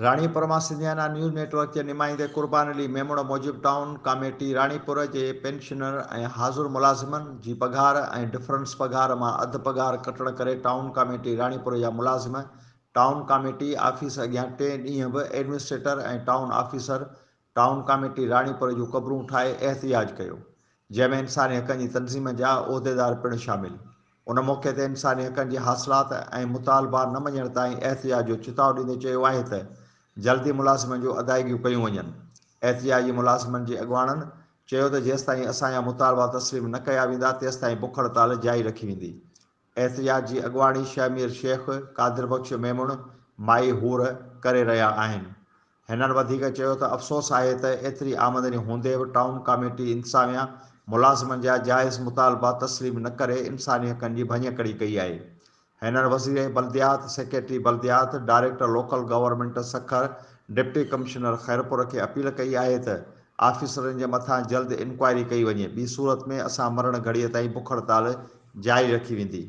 راڻيپور مان Sindhiana news net work جي نمائندي قربان علي ميمڻ موجب ٽائون ڪاميٽي راڻيپور جي پينشنر ۽ حاضر ملازمن جي پگهار ۽ ڊفرنس پگهار مان اڌ پگهار ڪٽڻ ڪري ٽائون ڪاميٽي راڻيپور جا ملازم ٽائون ڪاميٽي آفيس اڳيان ٽئين ڏينهن به administrator ۽ town officer town committee Ranipur جون قبرون ٺاهي احتجاج ڪيو جنهن ۾ انساني حقن جي تنظيمن جا عهديدار پڻ شامل ان موقعي تي انساني حقن جي حاصلات ۽ مطالبا نه مڃڻ تائين احتجاج جو چتاء ڏيندي چيو آهي ته جلدي ملازمن جون ادائيگيون ڪيون وڃن. احتجاجي ملازمن جي اڳواڻن چيو ته جيستائين اسان جا مطالبا تسليم نه ڪيا ويندا تيستائين بک هڙتال جاري رکي ويندي. احتجاج جي اڳواڻي شهمير شيخ، قادر بخش ميمڻ، مائي حور ڪري رهيا آهن. هنن وڌيڪ چيو ته افسوس آهي ته ايتري آمدني هوندي به ٽائون ڪاميٽي انتظاميا ملازمن جا جائز مطالبا تسليم نه ڪري انساني حقن جي ڀڃڪڙي ڪئي آهي. هنن وزير بلديات، سيڪريٽري بلديات، director local government Sukkur, deputy commissioner Khairpur کي اپيل ڪئي آهي ته آفيسرن جي مٿان جلد انڪوائري ڪئي وڃي ٻي صورت ۾ اسان مرڻ گهڙيء تائين بک هڙتال جاري رکي ويندي.